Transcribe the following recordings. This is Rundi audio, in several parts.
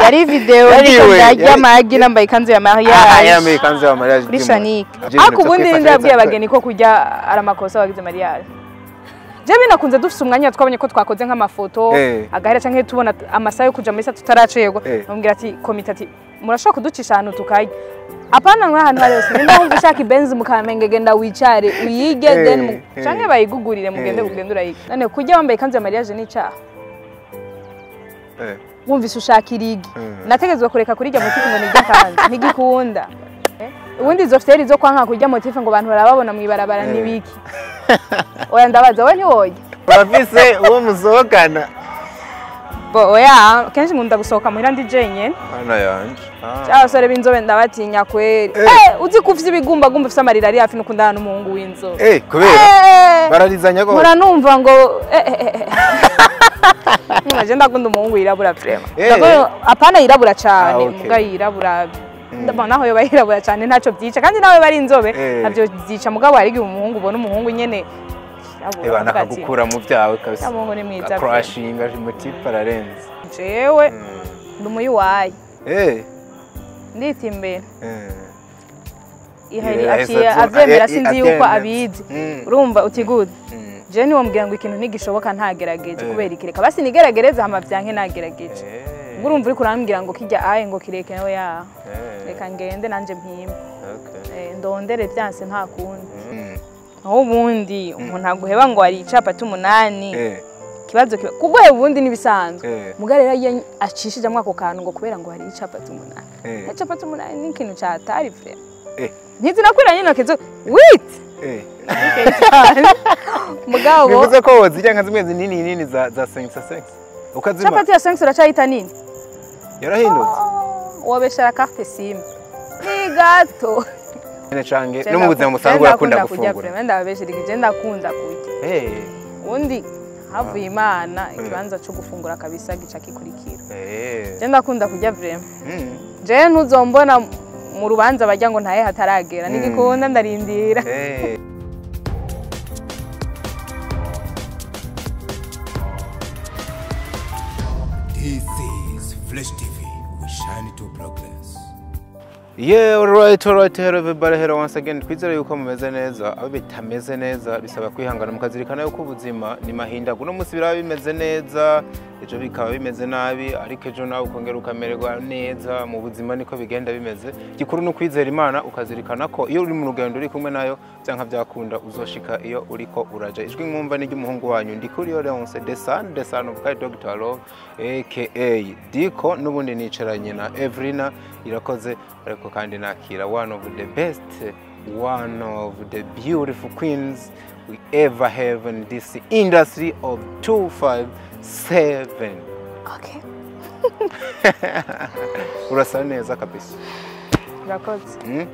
Yari video ariko ndarya amagi nambaye ikanzu ya mariage. Yambaye ikanzu ya mariage kuri Shanique. Ariko ubundi ndabwiye abageni ko kurya ari amakosa bagize mariage. Je binakunze dufise umwanya twabonye ko twakoze nk'amafoto agahera canke tubona amasaha yo kuja muri sa tutaracerwa. Bambwira ati komite ati murashobora kuducisha ahantu tukarya. Apana nk'ahantu ahantu hari hose nimba wumva ushaka ibenzi mu Kamenge genda wicare uyige then canke bayigugurire mugende ugende urayige. None kurya wambaye ikanzu ya mariage ni icaha. Wumvise ushaka irigi. Nategezwe kureka kurirya motife ngo nirya kanzu ntigikunda. Ubundi izo feri zo kwanka kurya motife ngo abantu barababona mwibarabara nibiki. Oya ndabaza we ntiwoye. Urafise uwo musohokana? Bo oya kenshi nkunda gusohoka muhira ndi jenyene. Ana yanje. Abasore b'inzobe ndabatinya kweri. Uzi ko ufise ibigumba gumba ufise amarira ari hafi n'ukundana n'umuhungu w'inzobe. Kubera bararizanya ko. Mpora numva ngo Nje ndakunda umuhungu yirabura vraiment. Apana yirabura cyane, muga yirabura. Ndabona naho yoba yirabura cyane ntaco byica kandi nawe bari inzobe ntabyo byica mugabo hari igihe umuhungu ubona umuhungu nyene yirabura akagukura mu byawe kabisa. Umuhungu ni mwiza. Crashing ari mutipe ararenze. Jewe ndi umuyiwayi. Ndita imbere. Ihari aciye avyemera sinzi yuko abizi. Urumva uti good. Je niwo mbwira ngo ikintu ntigishoboka ntagerageje kubera ikireka basi nigeragereza hama vyanke nagerageje. Urumva uri kurambwira ngo kijya aye ngo kireke nawe ya. Reka ngende nanje mpimbe. Ndondere vyanse nta kundi. Aho ubundi umuntu aguheba ngo ari icapati 8. Kibazo kiba kuguheba ubundi nibisanzwe. Muga rero iyo acishije amwako kantu ngo kubera ngo hari icapati 8. Icapati 8 ni ikintu catari frère. Ntizinakwiranye intoke zo wit. Mugabo bivuze ko wozirya nka zimwe zinini nini za 5 ukazima. Capati ya 5 uracayita nini? Yarahindutse. Wabeshara carte SIM. Ni gato. Nene cange no mu buzima busanzwe urakunda gufungura. Ndababeshera igije ndakunda kurya. Ubundi havuye Imana ikibanza cyo gufungura kabisa gica kikurikira. Je ndakunda kurya vraiment. Je ntuzombona mu rubanza bajya ngo ntaye hataragera nigikunda ndarindira. This is Flash TV. We shine to progress. Yeah, all right, hello everybody, hello once again. Twizere yuko mumeze neza, aho bitameze neza bisaba kwihangana mukazirikana yuko ubuzima ni mahinda. Kuno munsi biraba bimeze neza, ejo bikaba bimeze nabi, ariko ejo nawe ukongera ukamererwa neza. Mu buzima niko bigenda bimeze. Gikuru no kwizera Imana ukazirikana ko iyo uri mu rugendo uri kumwe nayo byanka byakunda uzoshika iyo uriko uraja. Ijwi mwumva ni ry'umuhungu wanyu ndi kuri Leonce Desan of Kai Dr. Love aka Diko, n'ubundi nicaranye na Evrina Irakoze, ariko kandi nakira one of the best, one of the beautiful queens we ever have in this industry of 257. Okay. Urasa neza kabisa. Urakoze.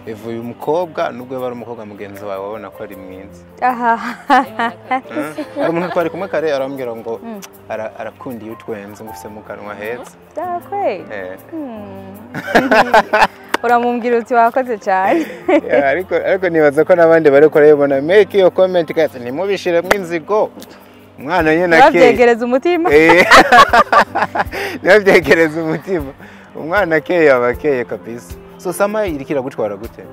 Evo uyu mukobwa nubwo yaba ari umukobwa mugenzi wawe wabona ko ari mwiza. Hari umuntu twari kumwe kare arambwira ngo arakunda iyo utwenze ngo ufise mu kanwa heza. Dakwe. Uramumbwira uti wakoze cyane. Ariko nibaza ko nabandi bari kurayibona make your comment guys ntimubishiremo inzigo. Umwana nyene akeye. Nabyegereza umutima. Nabyegereza umutima. Umwana akeye abakeye kabisa. So sama irikira gutwara gute?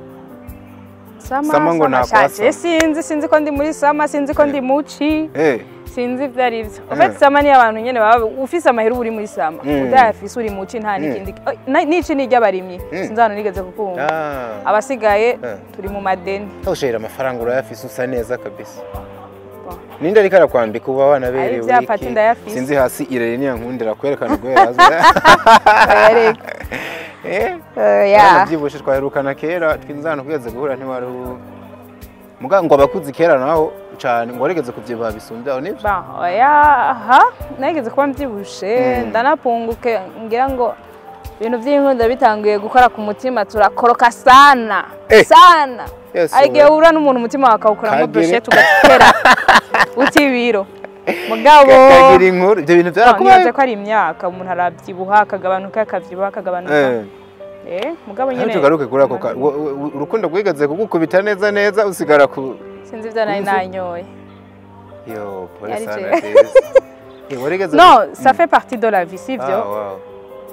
Sama ngo nakwasa. Sinzi ko ndi muri sama, sinzi ko ndi muci. Sinzi ivyo ari vyo. En fait sama ni abantu nyene baba ufise amahera uri muri sama. Udayafise uri muci nta nikindi. Nici ni ry'abarimyi. Sinzi hano nigeze kukumva. Abasigaye turi mu madeni. Ushira amafaranga urayafise usa neza kabisa. Ninde ariko arakwambika uba wana berewe iki? Sinzi hasi irere ni yankundira kwerekana guhera. Nabyibushe twaherukana kera twinzana kugeze guhura ntiwari muga ngo abakuzi kera naho cyane ngo warigeze kuvyibuha bisumbye aho nibyo? Oya aha nageze kuba mbyibushe ndanapunguke ngira ngo ibintu by'inkunda bitanguye gukora ku mutima turakoroka sana sana. Ariko uhura n'umuntu umutima wakawukoramo brochette ugatera utibiro mugabo kagira inkuru ibyo bintu byarakubaye. Nibaza ko ari imyaka umuntu arabyibuha akagabanuka akavyibuha akagabanuka. Mugabo nyene tugaruke kuri ako urukundo rwigeze kugukubita neza neza usigara ku sinzi ivyo nari nanyoye. Yo pole sana. Non, ça fait partie de la vie, sivyo?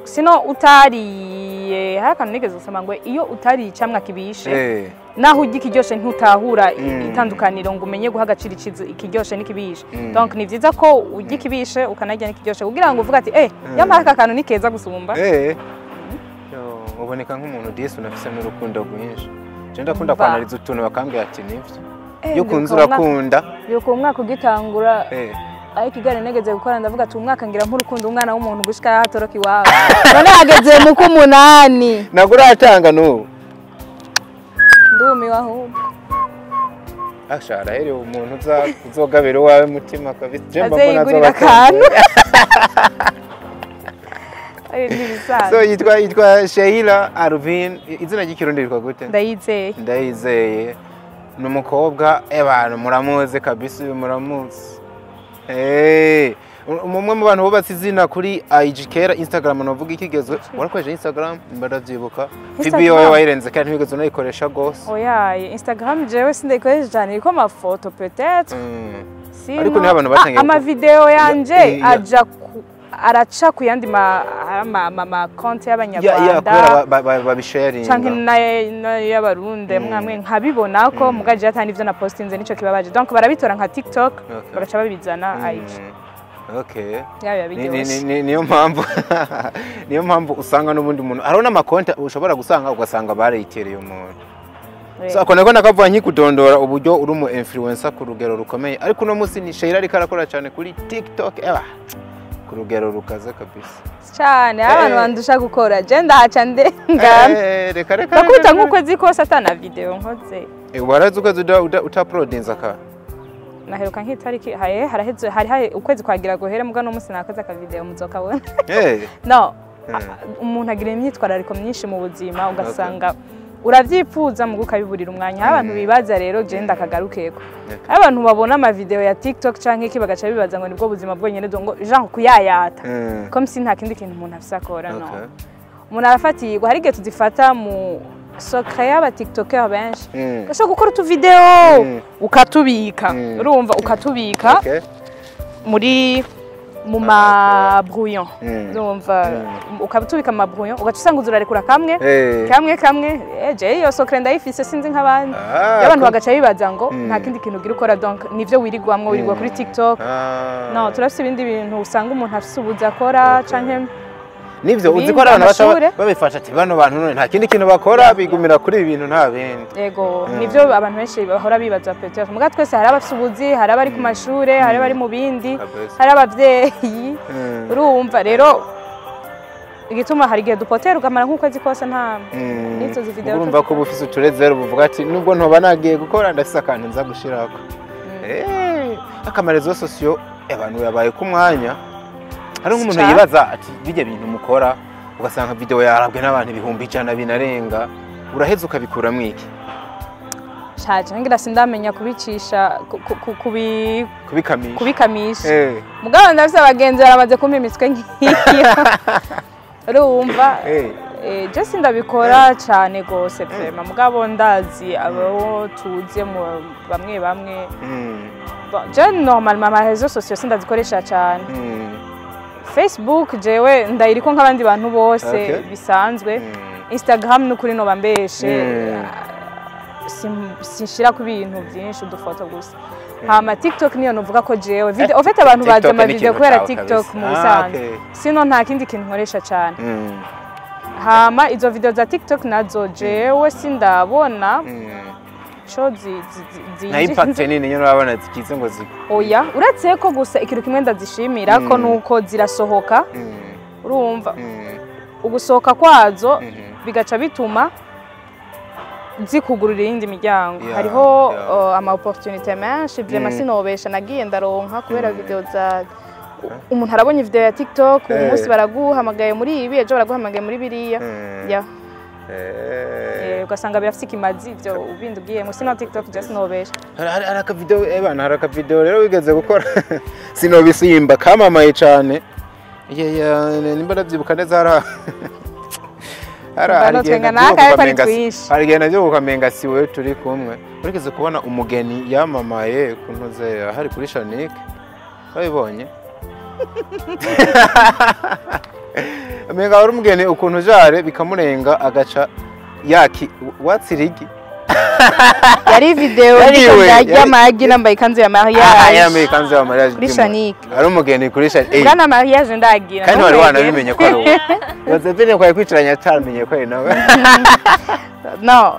Sino utariye, hari akantu nigeze gusoma ngo iyo utariye icamwa kibishe, naho urya ikiryoshe ntutahura itandukaniro ngo umenye guha agaciro ikiryoshe n'ikibishe. Donc ni vyiza ko urya ikibishe ukanarya n'ikiryoshe kugira ngo uvuge ati yamara aka kantu ni keza gusumba. Uboneka nk'umuntu disi unafise n'urukundo rwinshi. Je ndakunda kwanariza utuntu bakambwira ati nivyo. Iyo ukunze urakunda. Yuko umwaka ugitangura ariko igare negeze gukora ndavuga ati umwaka ngira nk'urukundo umwana w'umuntu gushika hatoroka iwawe. None hageze mu kumunani. Ntabwo uratanga n'ubu. Ndumiwe ahubwo. Asha araherewe umuntu uzogabira uwawe mutima kabisa. Je mba mbona azeyigurira akantu. So yitwa Sheila Arvin, izina ry'ikirundi ritwa gute? Ndayizeye. Ndayizeye. Ni umukobwa abantu muramuzi kabisa, uyu muramuzi. Umwe mu bantu bubatse izina kuri IG kera, Instagram navuga ikigezwe. Warakoresha Instagram? Ndavyibuka. Fibi yowe wayirenze kandi ntiwigeze unayikoresha gose. Oya, Instagram jewe sindayikoresha cyane, iriko amafoto peut-être. Ariko niho abantu batangiye ama video yanje aja araca ku yandi ma konti y'abanyarwanda babisharinga canke y'abarundi mwamwe nkabibona ko mugaje atani ivyo na postinze nico kibabaje. Donc barabitora nka TikTok bagaca babizana IG. Okay. Niyo mpamvu niyo mpamvu usanga n'ubundi muntu hariho n'amakonti ushobora gusanga ugasanga barayitereye umuntu. So ako nako nakavuga nkikudondora uburyo uri umu influencer ku rugero rukomeye, ariko uno munsi ni Sheila ariko arakora cyane kuri TikTok ku rugero rukaze kabisa cyane. Abantu bandusha gukora je ndahaca ndengana. Reka reka bakubita nk'ukwezi kose atana video nkoze. Warazi ukwezi utaprodinza ka naheruka nk'itariki haye haraheze hari ukwezi kwagira guhere muga no munsi nakoze aka video muzokabona. No umuntu agira imyitwarariko myinshi mu buzima ugasanga uravyipfuza mu gukabiburira umwanya. Abantu bibaza rero je ndakagarukeko. Abantu babona ama video ya TikTok canke iki bagaca bibaza ngo nibwo buzima bwonyene ngo genre kuyayata comme si nta kindi kintu umuntu afise akora. No umuntu arafatirwa, hari igihe tuzifata mu secret y'aba TikToker benshi gashobora gukora utu video ukatubika, urumva ukatubika muri mu ma brouillon, urumva ukatubika ma brouillon ugaca usanga uzurarekura kamwe kamwe kamwe. Je iyo secret ndayifise sinzi nk'abandi. Abantu bagaca bibaza ngo nta kindi kintu ugira ukora, donc nivyo wirigwamwo wirigwa kuri TikTok. No turafise ibindi bintu usanga umuntu afise ubuzi akora canke nivyo uzi ko abantu baca babifasha ati bano bantu none nta kindi kintu bakora bigumira kuri ibi bintu nta bindi. Yego nivyo abantu benshi bahora bibaza peut-être. Muga twese hari abafise ubuzi, hari abari ku mashure, hari abari mu bindi, hari abavyeyi. Urumva rero igituma hari igihe dupotera ukamara nk'ukwezi kose nta nizo video. Urumva ko bufise uturezero buvuga ati nubwo ntoba nagiye gukora ndafise akantu nza gushirako. Akamarezo sosio abantu yabaye ku mwanya. Hari nk'umuntu yibaza ati bijya bintu mukora ugasanga video yarabwe n'abantu 100,000 binarenga, uraheza ukabikuramwo iki? Shaje ngira sindamenya kubicisha kubikamisha. Kubikamisha. Mugabo ndafise abagenzi baramaze kumpa imitwe nk'iyo. Urumva je sindabikora cyane gose vraiment, mugabo ndazi abo tuze mu bamwe bamwe. Je normalement ama réseaux sociaux sindazikoresha cyane. Facebook jewe ndayiriko nk'abandi bantu bose bisanzwe. Instagram nukuri no bambeshe sinshira ku bintu byinshi udufoto gusa. Hama TikTok niyo novuga ko jewe video en fait abantu baza ama video kubera TikTok mu bisanzwe. Sino nta kindi kintu nkoresha cyane. Hama izo video za TikTok nazo jewe sindabona co na impact nini nyine urabona zikize ngo ziko. Oya uretse ko gusa ikintu kimwe ndazishimira ko nuko zirasohoka. Urumva ugusohoka kwazo bigaca bituma zikugurira iyindi miryango. Hariho ama opportunité menshi vraiment sinobesha nagiye ndaronka kubera video za umuntu arabonye video ya TikTok umunsi baraguhamagaye muri ibi ejo baraguhamagaye muri biriya. Ugasanga birafite ikimazi ibyo ubindi ugiye mu sino TikTok just sinobesha. Hari aka video ebana hari aka video rero wigeze gukora sinobisimba kamamaye cyane. Nimba ndavyibuka neza hari igihe navyo ukamenga si wewe turi kumwe. Urigeze kubona umugeni yamamaye kuntuze hari kuri Shanike wabibonye? Amenga wari umugeni ukuntu jare bikamurenga agaca yaki watsirigi. Yari video ariko ndarya amagi nambaye ikanzu ya mariage. Yambaye ikanzu ya mariage kuri Shanique. Ari umugeni kuri Shanique. Bwana mariage ndagira. Kandi wari wanabimenye ko ari uwo. Josephine kwaye kwicaranya atamenye ko ari nawe. No,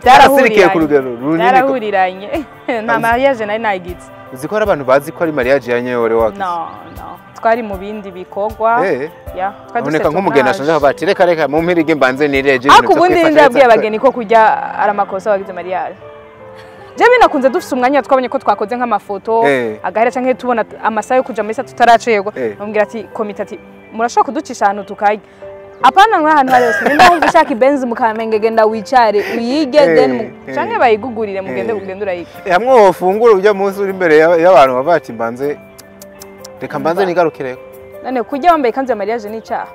byarahuriranye. Ku rugero runini. Byarahuriranye. Nta mariage nari nagize. Uzi ko hari abantu bazi ko ari mariage ya nyewe wari wagize. No, no. Twari mu bindi bikorwa. Ya, twari nk'umugeni ashanje bati reka reka mu mpirige mbanze nireje. Ariko ubundi ndabwiye abageni ko kujya ari amakosa wagize mariage. Je binakunze dufise umwanya twabonye ko twakoze nk'amafoto agahera canke tubona amasaha yo kuja muri sa tutaracerwa. Bambwira ati komite ati murashobora kuducisha ahantu tukarya. Apana mwa ahantu hari hose nimba wumva ushaka ibenzi mu Kamenge genda wicare uyige then canke bayigugurire mugende ugende urayige. Hamwe wofungura ujya munsi uri imbere y'abantu bavati mbanze reka mbanze nigarukireko. None kujya wambaye ikanzu ya mariage ni icaha.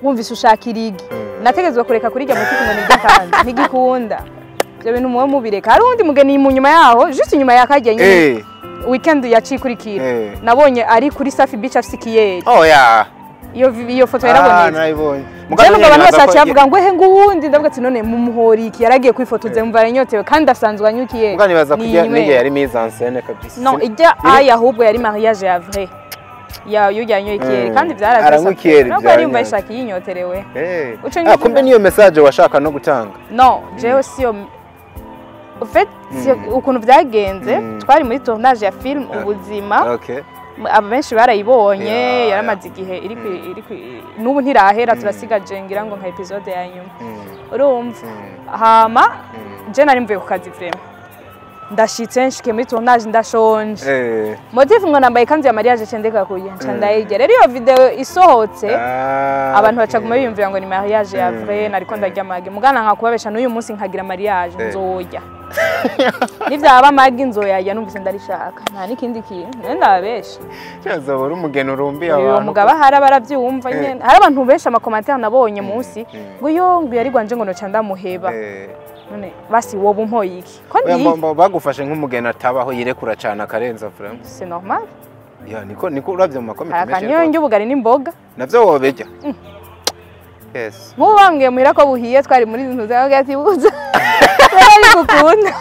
Wumvise ushaka irigi. Nategezwa kureka kurirya mu kigo nirya kandi ntigikunda. Ibyo bintu muwe mubireka. Hari undi mugeni mu nyuma yaho juste inyuma yakajya nyine. Weekend yacikurikira. Nabonye ari kuri Safi Beach afise ikiyeri. Oh yeah. Iyo foto yarabonetse. Narayibonye. Mugabo abantu bose baciye ngo ehe nguwundi ndavuga ati none mumuhori iki yaragiye kwifotoza mva yanyotewe kandi asanzwe anyukiye. Mugabo nibaza kujya nige yari mise en scène kabisa. No, ijya aya ahubwo yari mariage ya vrai. Ya yujya anyukiye kandi byaraje. Aranyukiye. Nubwo ari mva ishaka yinyoterewe. Kumbe niyo message washaka no gutanga. No, jewe siyo. En fait, ukuntu byagenze twari muri tournage ya film Ubuzima. Okay. Aba benshi barayibonye yaramaze igihe iri n'ubu ntirahera turasigaje ngira ngo nka episode ya nyuma. Urumva hama je nari mvuye ku kazi vraiment ndashitse nshike muri tournage ndashonje. Motif ngo nambaye ikanzu ya mariage cendeka kuye nca ndayirya. Rero iyo video isohotse abantu bacaguma biyumvira ngo ni mariage ya vrai nariko ndarya amagi. Mugana nka kubabesha n'uyu munsi nkagira mariage nzoya. Nivyaba amagi nzoyarya numvise ndarishaka nta n'ikindi kintu nende ndababesha. Cyazobora umugeni urumbi abantu. Uyo mugabo hari baravyumva nyene. Hari abantu benshi amakomantere nabonye munsi ngo yo ngo yari gwanje ngo noca ndamuheba. None basi woba umpoye iki? Ko ndi bagufashe nk'umugeni atabaho yirekura cyane akarenza vraiment. C'est normal. Ya niko uravye mu makomite menshi. Niyo njye ubugari n'imboga. Navyo wobejya. Yes. Nk'ubu bambwiye muhira ko buhiye twari muri zintu zawe ati buza. Bari gukunda.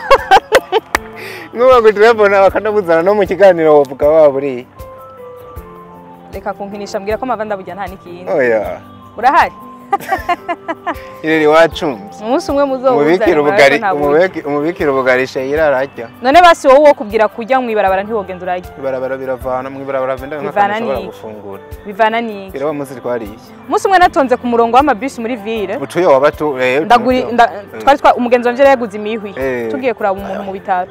Nk'ubu gutelefona bakanabuzana no mu kiganiro wovuga waburi. Reka kunkinisha mbwira ko mava ndaburya nta n'ikindi. Oya. Urahari? Ireri wacumbye. Umunsi umwe muzobuza. Umubikira ubugari, umubikira ubugari Sheila ararya. None basi wowe wo kubwira kujya mu ibarabara ntiwogenda urarya. Ibarabara biravana mu ibarabara venda nk'akantu ushobora gufungura. Bivana niki? Biraba munsi twariye. Umunsi umwe natonze ku murongo w'amabisi muri ville. Utuye wabatu ndaguri twari twa umugenzi wanje yaguze imihwi. Tugiye kuraba umuntu mu bitaro.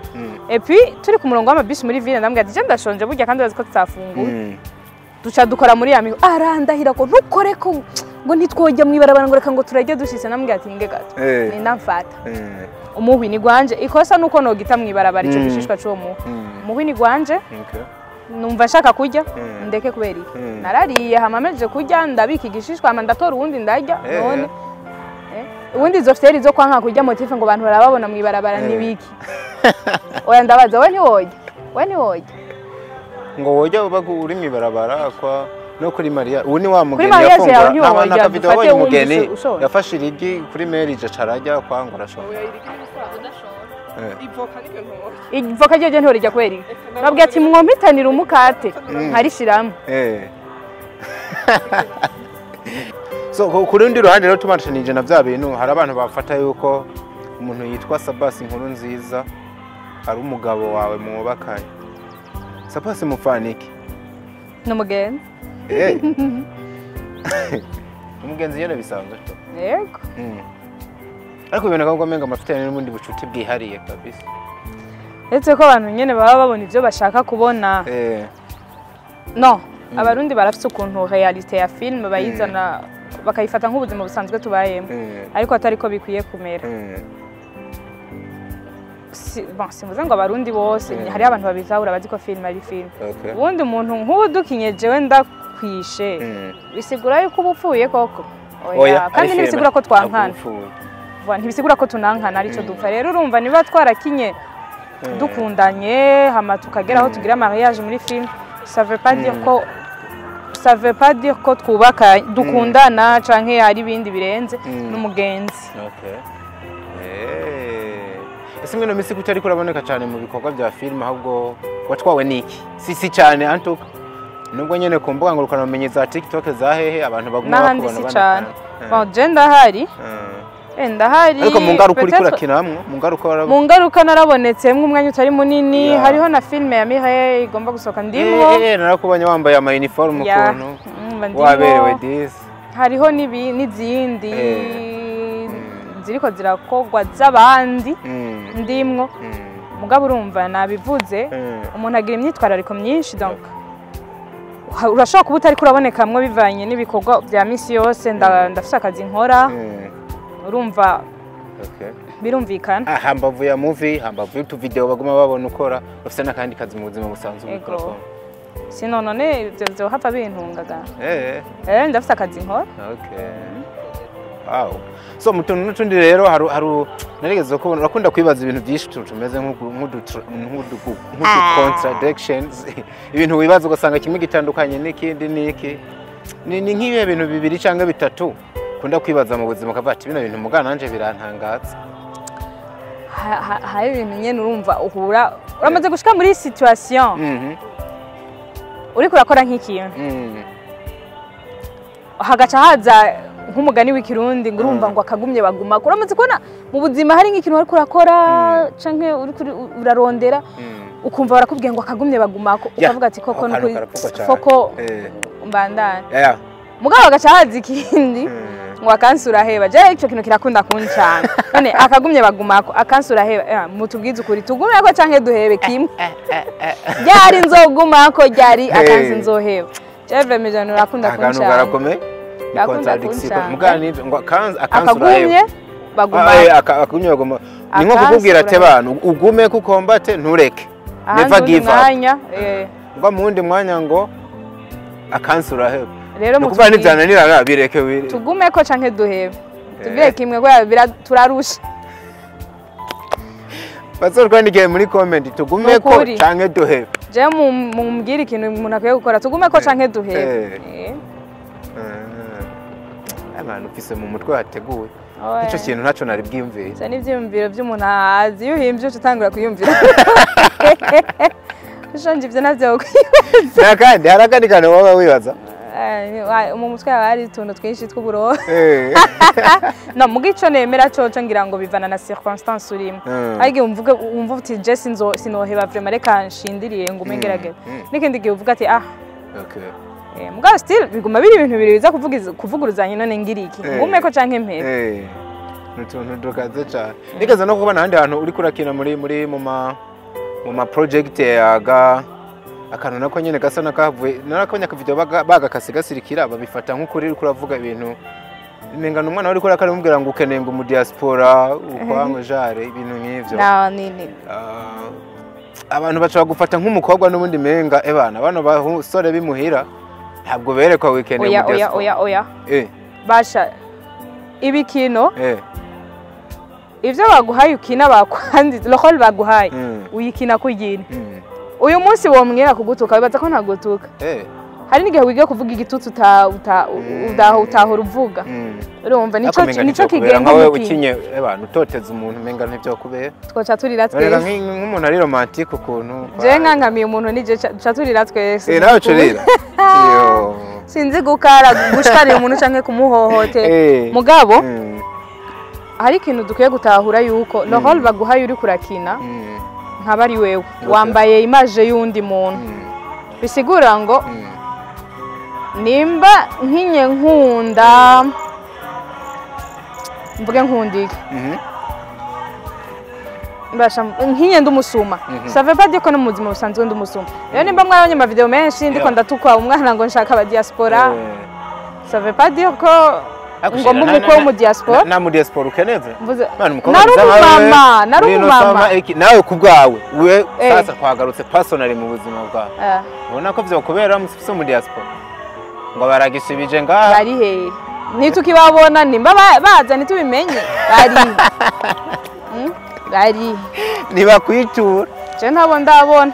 Et puis turi ku murongo w'amabisi muri ville ndambwira ati je ndashonje burya kandi urazi ko tutafungura. Duca dukora muri ya miho arandahira ko ntukore ko ngo ntitwojya mu ibarabara ngo reka ngo turajye dushitse namubwira ati nge gato ni ndamfata umuhwi ni gwanje ikosa nuko nogita mu ibarabara ico gishishwa c'uwo muhwi umuhwi ni gwanje numva nshaka kurya ndeke kubera iki narariye hama mejeje kurya ndabika igishishwa hama ndatora uwundi ndarya none ubundi izo feri zo kwanka kurya motife ngo abantu barababona mu ibarabara nibiki oya ndabaza we ntiwojya we ntiwojya ngo wojya uba uri mu ibarabara kwa no kuri Maria ubu ni wa mugeni yafungura n'abana akavido wabonye umugeni yafashe irigi kuri Mary acarajya kwangura ashobora ivoka ryo ntorijya kubera iki babwiye ati mwompitanira umukate nkarishiramo. So ku rundi ruhande rero tumanishanije na bya bintu hari abantu bafata yuko umuntu yitwa Sabasi inkuru nziza ari umugabo wawe mwubakanye. Sabasi mupfaniki n'umugenzi. Umugenzi yene bisanzwe to. Yego. Ariko ibintu ngo menga amafitanye n'ubundi bucuti bwihariye kabisa. Etse ko abantu nyene baba babona ivyo bashaka kubona. No, abarundi barafite ukuntu realite ya film bayizana bakayifata nk'ubuzima busanzwe tubayemo. Ariko atari ko bikwiye kumera. Bon, simvuze ngo abarundi bose hari abantu babizahura bazi ko film ari film. Ubundi umuntu nk'ubu dukinye jewe ndakwishe bisigura yuko uba upfuye koko. Oya, kandi ntibisigura ko twankana. Ntibisigura ko tunankana arico dupfa. Rero urumva niba twarakinye dukundanye hama tukagera aho tugira mariage muri film, ça veut pas dire ko Ça veut pas dire ko twubaka, dukundana canke hari ibindi birenze, n'umugenzi. Okay. Ese mwino misi kutari kuraboneka cyane mu bikorwa bya film, ahubwo watwawe niki? Si cyane antuka. Nubwo nyene ku mbuga ngurukana za TikTok za hehe abantu baguma n'ahandi bakubona. Si cane. Bon, je ndahari. Ndahari. Ariko mu ngaruka uri kurakina hamwe, mu ngaruka mu ngaruka narabonetsemwe umwanya utari munini. Hariho na filme ya Mireille igomba gusohoka ndimwo. Narakubonye wambaye ama uniform ukuntu waberewe disi. Hariho n'izindi ziriko zirakogwa z'abandi ndimwo. Mugabo urumva nabivuze, umuntu agira imyitwarariko myinshi, donc urashobora kuba utari kurabonekamwo bivanye n'ibikorwa bya misi yose. Ndafise akazi nkora, urumva. Birumvikana. Hambavu ya movie, hambavu y'utu video baguma babona ukora, ufise n'akandi kazi mu buzima busanzwe ukora? Sino none ivyo vyohava bintungaga. Ndafise akazi nkora. Okay. Wow. So mu tuntu n'utundi rero haru narigeze kubona urakunda kwibaza ibintu byinshi tumeze nk'udu contradictions, ibintu wibaza ugasanga kimwe gitandukanye n'ikindi n'iki. Ni nk'ibihe bintu bibiri cyangwa bitatu ukunda kwibaza mu buzima ukavuga ati bino bintu mugana nanje birantangaza? Hari ibintu nyene urumva uhura uramaze gushika muri situation uriko urakora nk'ikintu, hagaca haza nk'umugani w'ikirundi ngo urumva ngo akagumye baguma. Uramaze kubona mu buzima hari nk'ikintu uriko urakora canke uriko urarondera, ukumva barakubwiye ngo akagumye bagumako, ukavuga ati koko nukuri foko mbandana. Mugabo agaca haza ikindi ngo akansura heba. Je ico kintu kirakunda kuncana. None akagumye bagumako, akansura heba, mutubwize ukuri, tugumeko canke duhebe kimwe? Ryari nzogumako, ryari akansi nzoheba? Je vraiment jana urakunda kuncana. Contradiction mugani ngo akansura heba baguma. Akagumye baguma ni nko kukubwira ati abantu ugume kukombate ntureke, never give up. Ngo mu wundi mwanya ngo akansura heba. Rero mukuba nivyananira bireke, tugumeko canke duhebe, tubwire kimwe ko turarusha. Bazorwandikiye muri comment tugumeko canke duhebe. Je mumbwire ikintu umuntu akwiye gukora, tugumeko canke duhebe. Abantu ufise mu mutwe hateguye ico kintu ntaco nari bwiyumvire. Ivyo ni ivyiyumviro vy'umuntu azi, iyo uhimbye uca utangura kwiyumvira. Ushonje ivyo navyo kwibaza. Nakandi hari akandi kantu woba wibaza? Mu mutwe haba hari utuntu twinshi tw'uburoho. No muga ico nemera coco ngira ngo bivana na circonstance urimo. Hari igihe wumva uti je sinoheba vraiment, reka nshindiriye ngume ngerageza. N'ikindi gihe uvuga ati ah. Okay. Mugabo still biguma biri ibintu bibiri biza kuvuguruzanya, none ngira iki? Ngumeko canke mpebe? N'utuntu dukaze cyane. Nigeze no kubona ahandi hantu uriko urakina muri mu ma project yaga akantu nako nyene gasa nakavuye, narakabonye akavideo bagakasigasirikira babifata nk'ukuri uriko uravuga ibintu imengano umwana uriko urakarimubwira ngo ukeneye ngo mu diaspora ukwango jare ibintu nk'ivyo. Abantu baca bagufata nk'umukobwa n'ubundi menga ebana bano basore bimuhira ntabwo berekwa weekend mu diaspora. Oya. Basha ibikino ivyo baguhaye ukina bakwanditse lokol baguhaye uyikina kugina. Uyu munsi womwera kugutuka bibaza ko ntagutuka. Hari n'igihe wiga kuvuga igitutsi utahora uvuga. Urumva nico kigenga nkawe ukinye abantu utoteza umuntu menga ntivyokubera. Twoca turira twese. Nk'umuntu ari romantique ukuntu. Je nkankamiye umuntu nije ca turira twese. Nawe curira. Yo. Sinzi gukara gushikarira umuntu canke kumuhohotera. Mugabo hari ikintu dukwiye gutahura yuko le rôle baguhaye uri kurakina nkaba ari wewe wambaye image y'undi muntu. Bisigura ngo nimba nkinye nkunda mvuge nkundike mbasha nkinye ndumusuma, ça veut pas dire ko no mu buzima busanzwe ndumusuma. Rero nimba mwabonye ama video menshi ndiko ndatukwa umwana ngo nshaka aba diaspora, ça veut pas dire ko ngo mumukwe mu diaspora. Na mu diaspora ukeneze mama narumama nawe kubwawe we sasa twagarutse personally mu buzima bwawe, ubona ko vyokubera musifise mu diaspora ngo baragisubije ngaha bari he nitukibabona nimba baza nitubimenye bari bari nibakwitura je ntabo ndabona.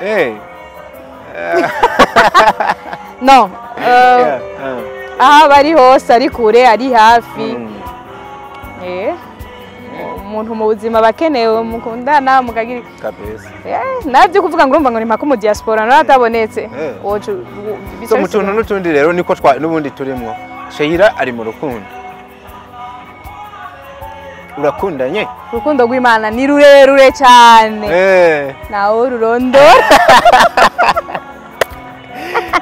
No, aha bari hose, ari kure ari hafi. Umuntu mu buzima bakenewe mukundana mukagira kabisa. Navyo kuvuga ngo urumva ngo ni mpaka mu diaspora naratabonetse. So mu tuntu n'utundi rero niko n'ubundi turimwo. Sheila ari mu rukundo. Urakundanye? Urukundo rw'Imana ni rurerure cyane. Nawe rurondora.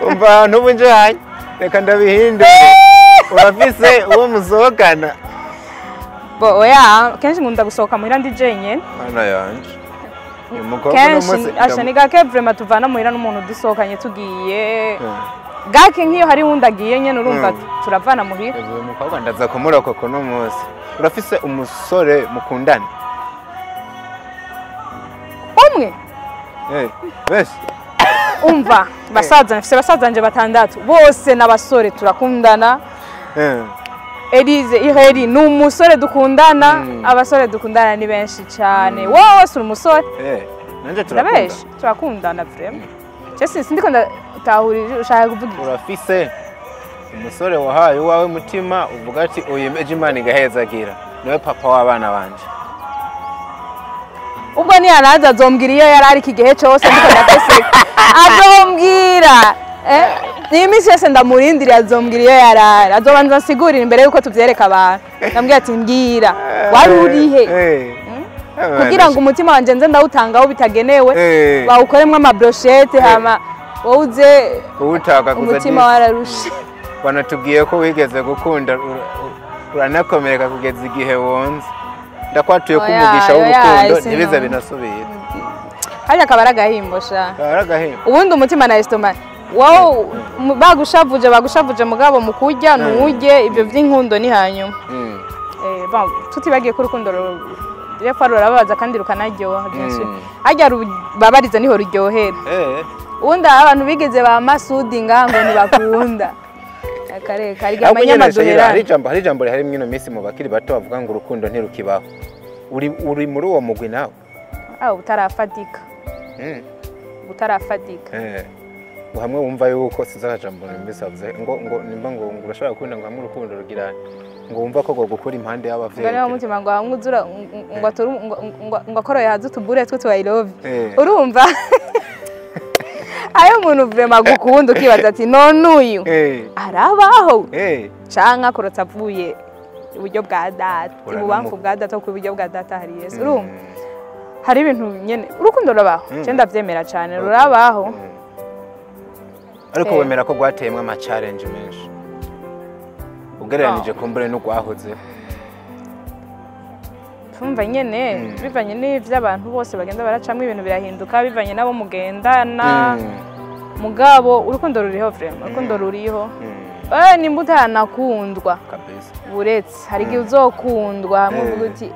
Umva ntubu njanye reka ndabihindure. Urafise uwo musohokana? Bo oya, kenshi nkunda gusohoka muhira ndi jenyene. Mana yanje. Kenshi asha ni gake vraiment tuvana muhira n'umuntu dusohokanye tugiye. Gake nk'iyo hari wundi agiye nyene urumva turavana muhira. Uyu mukobwa ndaza kumurokoko no munsi. Urafise umusore mukundana? Umwe? Bese. Umva, basaza mfise basazanje batandatu bose n'abasore turakundana. Elize Iheri ni umusore dukundana, abasore dukundana ni benshi cyane. Wowe uri umusore? Nanje turakundana. Turakundana vraiment. Je sindiko ndatahurije ushaka kuvuga. Urafise umusore wahaye uwawe mutima uvuga ati uyemeje Imana igahezagira niwe papa w'abana banje. Ubwo ni araza azombwira iyo yari ari kigihe cyose ndiko ndakeseka. Azombwira. Ni iminsi yose ndamurindiriye azombwira iyo yarari. Azobanza ansigurira imbere yuko tuvyereka abantu. Ndambwira ati mbwira wari urihe? Kugira ngo umutima wanje nze ndawutangaho bitagenewe, bawukoremwo amabrochette hama wowe uze umutima wararushe. Wanatubwiye ko wigeze gukunda uranakomereka kugeza igihe wonze. Ndakwatuye kumugisha w'urukundo ntibize binasubira. Hajya akaba ari agahimbo sha. Ari agahimbo. Ubundi umutima na estomac wowe bagushavuje mugabo mu kurya nujye ibyo by'inkundo ni hanyuma. Bon tutibagiye ko urukundo rurapfa rurababaza kandi rukanaryoha byinshi. Hajya rubabariza niho ruryohera. Ubundi abantu bigeze ba Masudi ngango ntibakunda. Akareka ari amanyama duhera. Hari ijambo rihari mwino minsi mu bakiri bato bavuga ngo urukundo ntirukibaho. Uri muri uwo mugwi nawe? Utarafatika. Utarafatika. Hamwe wumva yuko sinzi akajambo numvise bavuze ngo nimba ngo urashobora gukunda ngo hamwe urukundo rugirane ngo wumva ko gukora impande y'abavyeyi. Ngo mutima ngo hamwe uzura ngo atore ngo akoroye haze utubure twe tu I love. Urumva? Ayo umuntu vraiment gukunda ukibaza ati none uyu arabaho canka akorotse avuye iburyo bwa data ibubamfu bwa data ku iburyo bwa data hari Yesu. Urumva hari ibintu nyene urukundo rurabaho, je ndavyemera cane rurabaho. Ariko wemera ko rwateyemwo ama challenge menshi ugereranije kumbure no rwahoze? Tumva nyene bivanye n'ivy'abantu bose bagenda baracamwe ibintu birahinduka bivanye nabo mugendana. Mugabo urukundo ruriho vraiment, urukundo ruriho. Nimba utanakundwa kabisa buretse hari igihe uzokundwa hamwe uvuga uti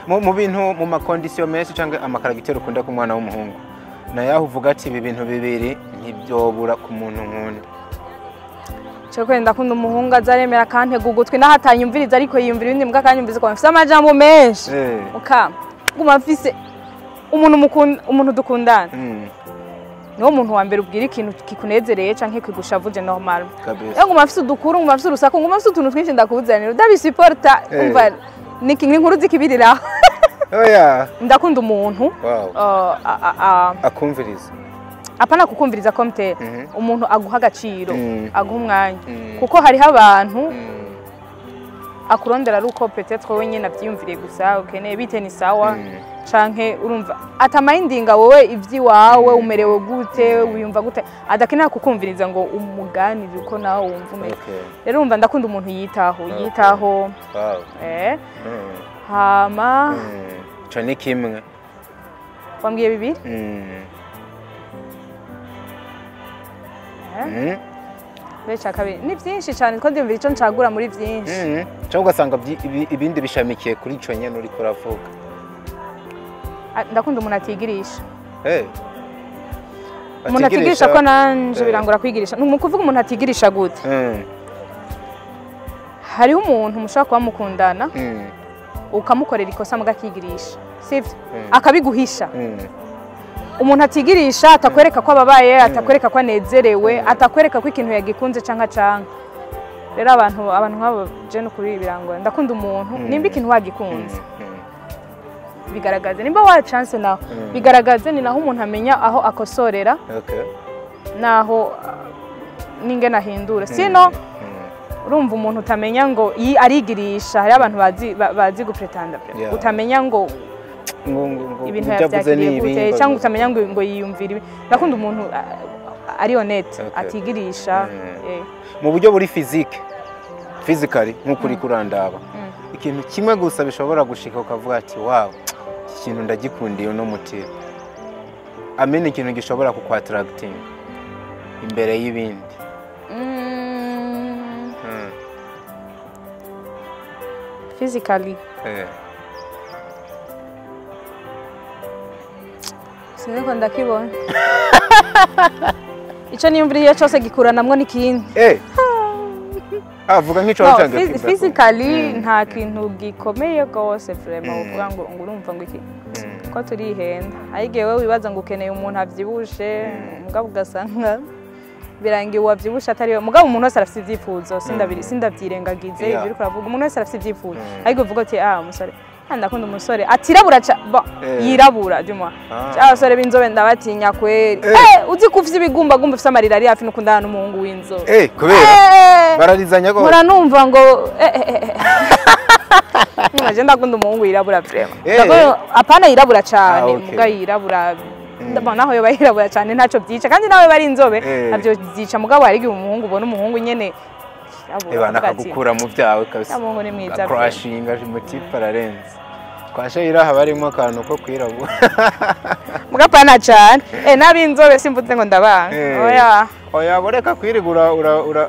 mu bintu mu makondisiyo menshi cyangwa amakaragiteri ukunda ku mwana w'umuhungu na yaho uvuga ati ibi bintu bibiri ntibyobura ku muntu nkunda. Cyo kwenda kunda umuhungu azaremera akantega ugutwi nahatanyumviriza ariko yiyumvira ibindi mbwa akanyumviriza ko mfise amajambo menshi. Guma mfise umuntu dukundana. Niwo muntu wa mbere ubwira ikintu kikunezereye canke kigushavuje normal. Kabisa. Nguma mfise udukuru, nguma mfise urusaku, nguma mfise utuntu twinshi ndakuzanira. Udabisuporta umva ni inkuru zikibirira. Oya. Ndakunda umuntu. Akumviriza. Apana kukumviriza komte, umuntu aguha agaciro, aguha umwanya. Kuko hariho abantu akurondera ari uko peut-être wowe nyene avyiyumviriye gusa ukeneye bite ni sawa canke urumva atamayindinga wowe ivyiwawe umerewe gute wiyumva gute adakenera kukumviriza ngo umuganire uko nawe wumva umeze. Rero urumva ndakunda umuntu yitaho. Hama ico ni kimwe wambwiye bibiri. Becha kabiri ni byinshi cyane ko ndimvira ico ncagura muri byinshi. Cyangwa ugasanga ibindi bishamikiye kuri ico nyene uri kuravuga. Ndakunda umuntu atigirisha. Umuntu atigirisha ko nanje birangora kwigirisha. Ni ukuvuga umuntu atigirisha gute? Hariho umuntu mushobora kuba mukundana ukamukorera ikosa mugakigirisha, sivyo? Akabiguhisha. Umuntu atigirisha atakwereka ko ababaye, atakwereka ko anezerewe, atakwereka ko ikintu yagikunze canka. Rero abantu nk'abo je no kuri birango ndakunda umuntu nimba ikintu wagikunze bigaragaze, nimba wa chance naho bigaragaze, ni naho umuntu amenya aho akosorera naho ningena ahindura. Sino urumva umuntu utamenya ngo arigirisha, hari abantu bazi gupretanda utamenya ngo ibintu yavyakiriye gute cyangwa utamenya ngo yiyumvira ibi. Ndakunda umuntu ari honnête atigirisha. Mu buryo buri physically nkuko uri kurandaba ikintu kimwe gusa bishobora gushika ukavuga ati wow, iki kintu ndagikundiye uno mutiro, amene ikintu gishobora kukwattracting imbere y'ibindi. Physically siniko ndakibona. Ico niyumviriye cyose gikuranamwo n'ikindi. Avuga nk'ico wacanga. Physically nta kintu gikomeye gose vraiment uvuga ngo urumva ngo iki ko turihenda. Ariko wewe wibaza ngo ukeneye umuntu avyibushe, mugabo ugasanga birangiye uwavyibushe atari we. Mugabo umuntu wese arafite ivyifuzo, sindavyirengagize ibyo uriko uravuga, umuntu wese arafite ivyifuzo. Ariko uvuga ati umusore ndakunda umusore atirabura yirabura du moins. Abasore b'inzobe ndabatinya kweri. Uzi ko ufite ibigumba gumba ufite amarira ari hafi n'ukundana n'umuhungu w'inzobe. Kubera bararizanya go. Mura numva ngo Nje ndakunda umuhungu yirabura vraiment. Apana yirabura cyane, muga yirabura. Ndabona naho yoba yirabura cyane ntaco byica, kandi nawe bari inzobe navyo byica, mugabo hari igihe umuhungu ubona umuhungu nyene Ebana akagukura mu byawe kabisa. Umuhungu ni mwiza. Crashinga mutipa ararenze. Kwashe iraha barimo akantu ko kwirabura. Mugapana cyane. Nabinzobe simvuze ngo ndabanga. Oya. Oya boreka kwirigura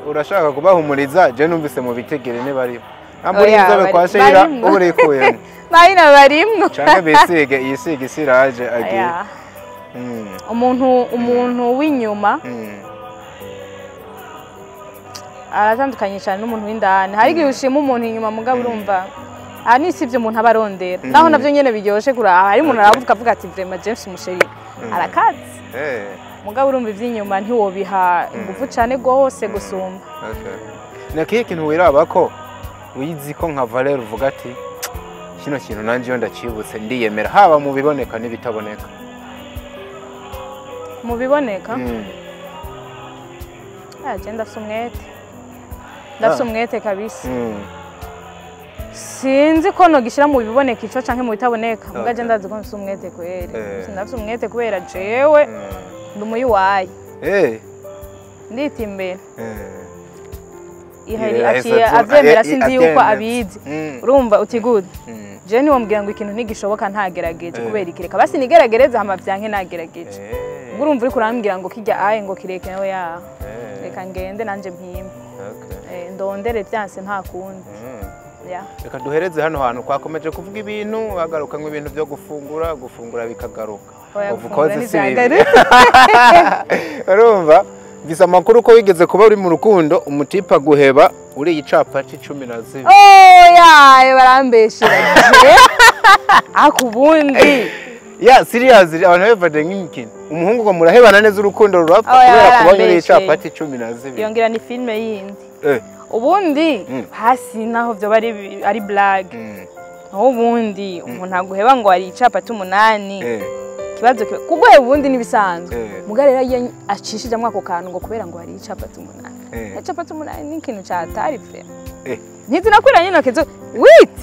urashaka kubahumuriza, je numvise mu bitegere ne bari. Amburi inzobe kwashe ira uburikuye. Bayina barimwo. Canke bisige yisige siraje agiye. Umuntu w'inyuma aratandukanye cyane n'umuntu w'indani. Hari igihe ushima umuntu inyuma mugabo urumva ni sivyo umuntu abarondera. Naho navyo nyene biryoshe kuraha. Hari umuntu aravuga avuga ati vraiment James umusheri arakaze. Mugabo urumva ivy'inyuma ntiwobiha ingufu cyane gose gusumba. Nakiye ikintu wiraba ko wizi ko nka Valère uvuga ati kino kintu nanje iyo ndacibutse ndiyemera, haba mu biboneka n'ibitaboneka. Mu biboneka? Je ndafise umwete. Ndafise umwete kabisa. Sinzi ko nogishira mu biboneka ico canke mu bitaboneka. Muga je ndazi ko mfise umwete kweri. Ndafise umwete kubera jewe ndi umuyuwayi. Ndita imbere. Ihari aciye avyemera sinzi yuko abizi. Urumva uti good. Je niwombwira ngo ikintu ntigishoboka ntagerageje kubera iki, reka basi nigeragereze hama vyanke nagerageje. Urumva uri kurambwira ngo kijya aye ngo kireke nawe ya. Reka ngende nanje mpimbe. Ndondere byanse nta kundi. Reka duhereze hano hantu twakomeje kuvuga ibintu bagaruka ngo ibintu byo gufungura bikagaruka. Uvukoze si bibi. Urumva bisa makuru ko wigeze kuba uri mu rukundo umutipa guheba uri icapa c'12. Oya barambeshira. Akubundi. Ya serious abantu bevade nk'imikino. Umuhungu ngo murahebana neza urukundo rurapfa kubera kubonye uri icapa c'12. Yongera ni filme yindi. Ubundi hasi naho byo bari ari blague. Aho ubundi umuntu aguheba ngo ari icapa c'8. Kibazo kuguheba ubundi nibisanzwe. Muga rero iyo acishije amwako kantu ngo kubera ngo ari icapa c'8. Icapa c'8 ni ikintu ca atari frère. Ntizinakwiranye intoke zo wit.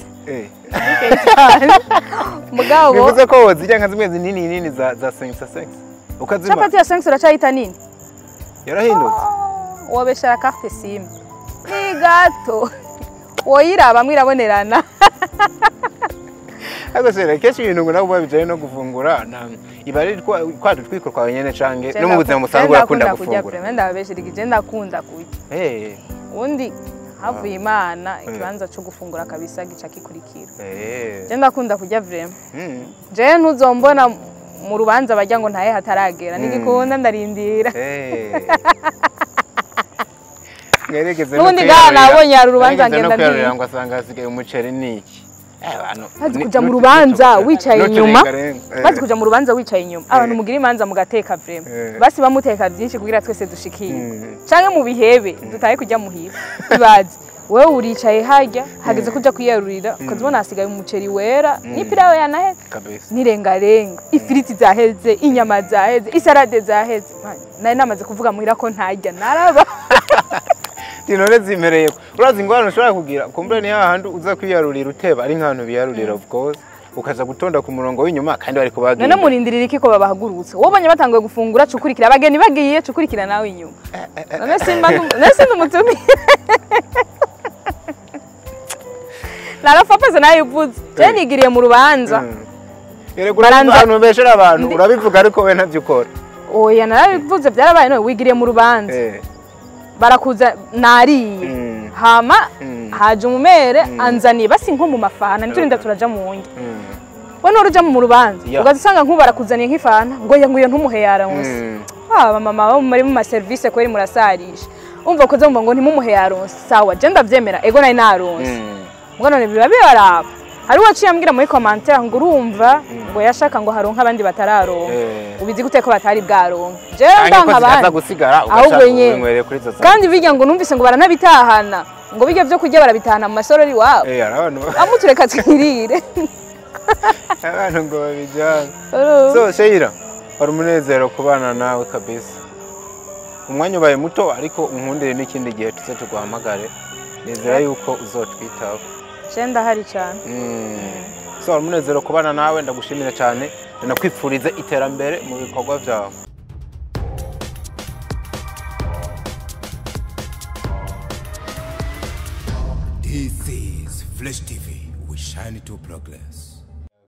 Mugabo bivuze ko wozijya nka zimwe zinini nini za 5 ukazima. Capati ya 5 uracayita nini? Yarahindutse. Wobeshara carte SIM. Ni gato. Woyiraba mwirabonerana. Ariko se kenshi ibintu ngo nabo bijanye no gufungura iba ari kwa twiko kwawe nyene canke no mu buzima busanzwe urakunda gufungura. Ndababeshera igije ndakunda kurya. Ubundi havuye Imana ikibanza cyo gufungura kabisa gica kikurikira. Je ndakunda kurya vraiment. Je ntuzombona mu rubanza bajya ngo ntaye hataragera nigikunda ndarindira. Mwerekeze no. Ubundi gana nabonye hari urubanza ngenda ndi. Ngo asanga hasigaye umuceri niki. Bazi kuja mu rubanza wicaye inyuma, bazi kuja mu rubanza wicaye inyuma, abantu mugira imanza mugateka vraiment, basi bamuteka byinshi kugira twese dushikire, canke mu bihebe dutaye kujya muhira. Ibaze wewe uricaye harya hageze kuja kwiyarurira, ukazibona hasigaye umuceri wera n'ipirawu yanaheze n'irengarenga, ifiriti zaheze, inyama zaheze, isarade zaheze. Nari namaze kuvuga muhira ko ntarya naraba. None zimereye urazi ingorane ushobora kugira kumbure ni hahandi uza kwiyarurira uteba ari nk'ahantu biyarurira, of course ukaza gutonda ku murongo w'inyuma kandi bari kubagira. None murindirira iki ko babahagurutse? Wowe ubonye batanguye gufungura, cukurikira abageni bagiye, cukurikira nawe inyuma. None simba none sindumutumire. Narafapaze nayo ivuze. Je nigiriye mu rubanza. Erega abantu beshera abantu urabivuga ariko we ntavyo ukora. Oya narabivuze byarabaye, none wigiriye mu rubanza. Barakuza nariye hama haje umumere anzaniye basi nko mu mafana niturinda turaja mu nge. We none uja mu rubanza ugaza nkuba barakuzaniye nk'ifana ngo yanguye ntumuhe yaronse. Aba mama bo muri mu ma service kweri murasarisha. Umva koze umva ngo ntimumuhe yaronse. Sawa je ndavyemera ego nari naronse. Ngo none biba bibaraba. Hari uwaciye ambwira muri commentaire ngo urumva ngo yashaka ngo haronka abandi batararonka. Ubizi gute ko batari bwaronka? Je ndanka abandi gusigara ugashaka ubinywere kuri zo. Kandi bijya ngo numvise ngo baranabitahana, ngo bijya byo kurya barabitahana mu masorori wabo. Abantu amutureka twirire. Abantu ngo babijyana. So Sheila, wari umunezero kubana nawe kabisa. Umwanya ubaye muto ariko unkundire n'ikindi gihe tuze tuguhamagare. Nizera yuko uzotwitaho. Shenda hari cyane. So umunezero kubana nawe, ndagushimira cyane, ndanakwipfuriza iterambere mu bikorwa byawe. This is Flash TV. We shine to progress.